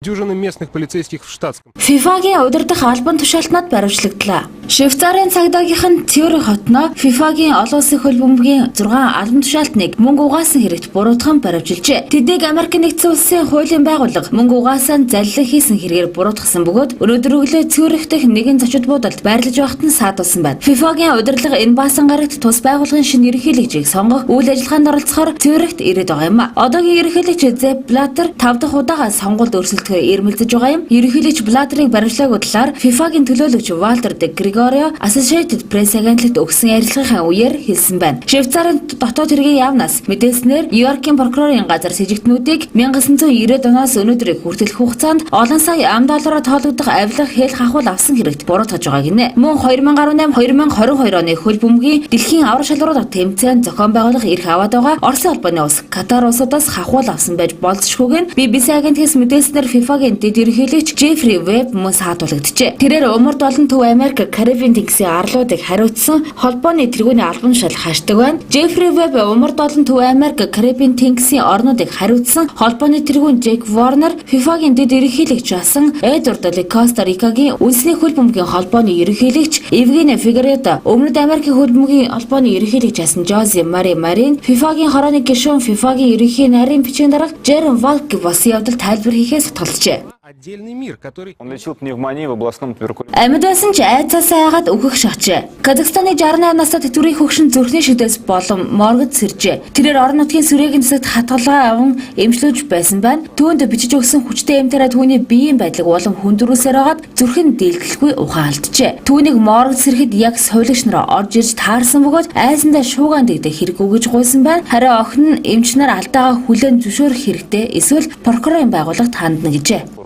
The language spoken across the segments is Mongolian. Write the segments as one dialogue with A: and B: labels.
A: Дюжины местных полицейских в штатском.
B: FIFA-гийн удирдах албан тушаалтнууд баривчлагдлаа. Швейцарын цагдаагийнх нь Цюрих хотноо FIFA-гийн олон улсын хөл бөмбөгийн 6 албан тушаалтныг мөнгө угаасан хэрэгт буруутган баривчилжээ. Тэднийг Америк нэгдсэн улсын хуулийн байгууллага мөнгө угаасаа заллин хийсэн хэрэгээр буруутгасан бөгөөд өнөөдөр өглөө Цюрих дэх нэгэн зочид буудалд байрлаж байхад нь саадуулсан байна. FIFA-гийн удирдлага энэ баасан гарагт тус байгууллагын шинэ ерөнхийлөгчийг сонгох үйл ажиллагаанд оролцохоор Цюрихт ирээд байгаа юм. Одоогийн ерөнхийлөгч Зепп Блаттер 5 дахь удаага сонгуульд өрсөлдөхөөр эрмэлзэж байгаа юм. Ерөнхийлөгч Блаттерыг баривчлаагүй талаар FIFA-гийн төлөөлөгч Валтер де Грегорио Associated Press агентлагт өгсөн ярилцлагын үеэр хэлсэн байна. Швейцарын дотоод хэргийн яамнаас мэдээлснээр Нью-Йоркийн прокурорын газар сэжигтнүүдийг 1990-ад оноос өнөөдрийг хүртэлх хугацаанд олон сая ам доллараар тоологдох авилга хэл хахуул авсан хэрэгт буруутгаж байгаа гинэ. Мөн 2018 2022 оны хөл бөмбөгийн дэлхийн аварга шалралт тэмцээн зохион байгуулах эрх аваад байгаа Оросын холбооны улс Катар улсуудаас хахуул авсан байж болзошгүйг нь BBC агентлагаас мэдээлснээр FIFA-гийн дэд ерөнхийлөгч Джеффри Веб мөн саатуулагджээ. Тэрээр Умард болон Төв Америк, Карибын тэнгисийн арлуудыг хариуцсан холбооны тэргүүний албан тушаал хашдаг байна. Джеффри Веб Умард болон Төв Америк, Карибын тэнгисийн орнуудыг хариуцсан холбооны тэргүүн Джек Ворнер, FIFA-гийн дэд ерөнхийлөгч болсон Эдвард Ли Коста Рикагийн үндэсний хөл бөмбөгийн холбооны ерөнхийлөгч Евгений Фигередо, Өмнөд Америкийн хөл бөмбөгийн холбооны ерөнхийлөгч асан Жозе Мари Марин, FIFA-гийн хорооны гишүүн, FIFA-гийн ерөнхий нарийн бичгийн дарга Жером Валк болсон явдал тайлбар хийхээс сутгалжээ.
A: Отдельный мир, который
C: Он лечил пневмонию в областном туберкулезе.
B: Амьд байсан ч айцаасаа айгаад үхэх шахжээ. Казахстаны 68 настай тэтгэврийн хөгшин зүрхний шидэс болон моргод сэржээ. Тэрээр орон нутгийн сүрэгийн засагт хатгалгаа аван эмчлүүлж байсан байна. Түүнд бичиж өгсөн хүчтэй эмтээрээ түүний биеийн байдлыг улам хүндрүүлсээр байгаад зүрхэн дийлгэлгүй ухаан алджээ. Түүнийг моргод сэрэхэд яг сувилагч нар орж ирж таарсан бөгөөд айсандаа шуугаан дэгдэх хэрэггүй гэж гуйсан байна. Харин охин нь эмч нар алдаагаа хүлээн зөвшөөрөх хэрэгтэй эсвэл прокурорын байгууллагад хандна гэжээ.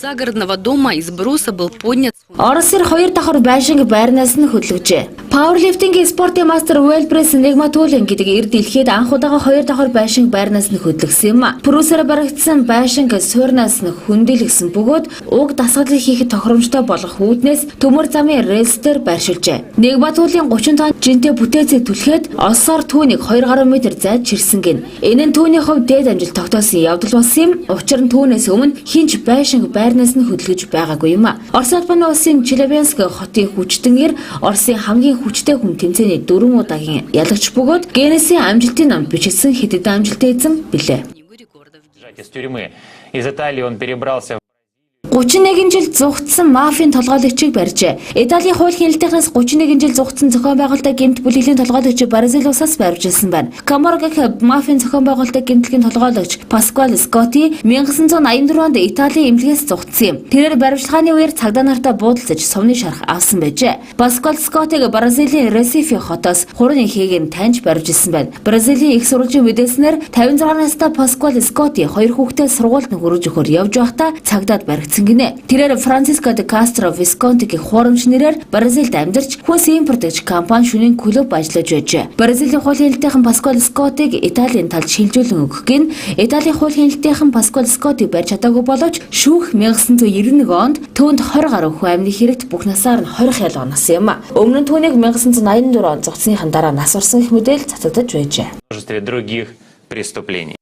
D: Загородного дома из бруса был поднят
B: Орос хоёр давхар байшинг байрнаас нь хөдлөгжээ. Пауэрлифтингийн спортын мастер Уэлбрес Нигматулин гэдэг эр дэлхийд анх удаага хоёр давхар байшинг байрнаас нь хөдлөгсөн юм. Брусээр баригдсан байшинг суурнаас нь хөндийлгсөн бөгөөд уг дасгалыг хийхэд тохиромжтой болгох үүднээс төмөр замын рельс дээр байршуулжээ. Нигматулин 30 тонн жинтэй бүтээцийг түлхээд олсоор түүнийг 2 гаруй метр зайд чирсэн гин. Энэ нь түүний хувьд дээд амжилт тогтоосон явдал болсон юм. Учир нь түүнээс өмнө хэн ч байшинг байрнаас нь хөдөлгөж байгаагүй юм. Орос улбаны улсын Челябинск хотын хүчтэн эр Оросын хамгийн хүчтэй хүн тэмцээний дөрвөн удаагийн ялагч бөгөөд Гиннесийн амжилтын номд бичигдсэн хэд хэдэн амжилтын эзэн билээ.
D: Книгу рекордов.
E: Из тюрьмы. Из Италии он перебрался в
B: 31 жил зугтсан мафийн толгойлогчийг барьжээ. Италийн хууль хяналтынхаас 31 жил зугтсан зохион байгуулалтын гэмт бүлэглэлийн толгойлогч Бразил улсаас баривчилсан байна. Каморра гэх мафийн зохион байгуулалтын гэмтлэгийн толгойлогч Пасквал Скотти 1984 онд Италийн эмнэлгээс зугтсан юм. Тэрээр баривчилгааны үеэр цагдаа нартай буудалцаж сувны шарх авсан байжээ. Пасквал Скоттиг Бразилийн Ресифи хотоос хуурны хээг нь таньж баривчилсан байна. Бразилийн их сурвалжийн мэдээлснээр 56 настай Пасквал Скотти хоёр хүүхдээ сургуульд нь хүргэж өгөхөөр явж байхдаа цагдаад баригдсан гинэ. Тэрээр Франциско де Кастро Висконти гэх хуурамч нэрээр Бразилд амьдарч хүнс импорт гэж компани шөнийн клуб ажиллаж байжээ. Бразилийн хуулийн хяналтынхан Пасквал Скоттиг Италийн талд шилжүүлэн өгөх гин. Италийн хуулийн хяналтынхан Пасквал Скоттиг барьж чадаагүй боловч шүүх 1991 онд түүнд 20 гаруй хүн амны хэрэгт бүх насаар нь 20 хял оносон юм. Өмнө нь түүнийг 1984 онд зугтсныхан дараа нас барсан гэх мэдээлэл цацагдаж байжээ.
E: Множестве других преступлений.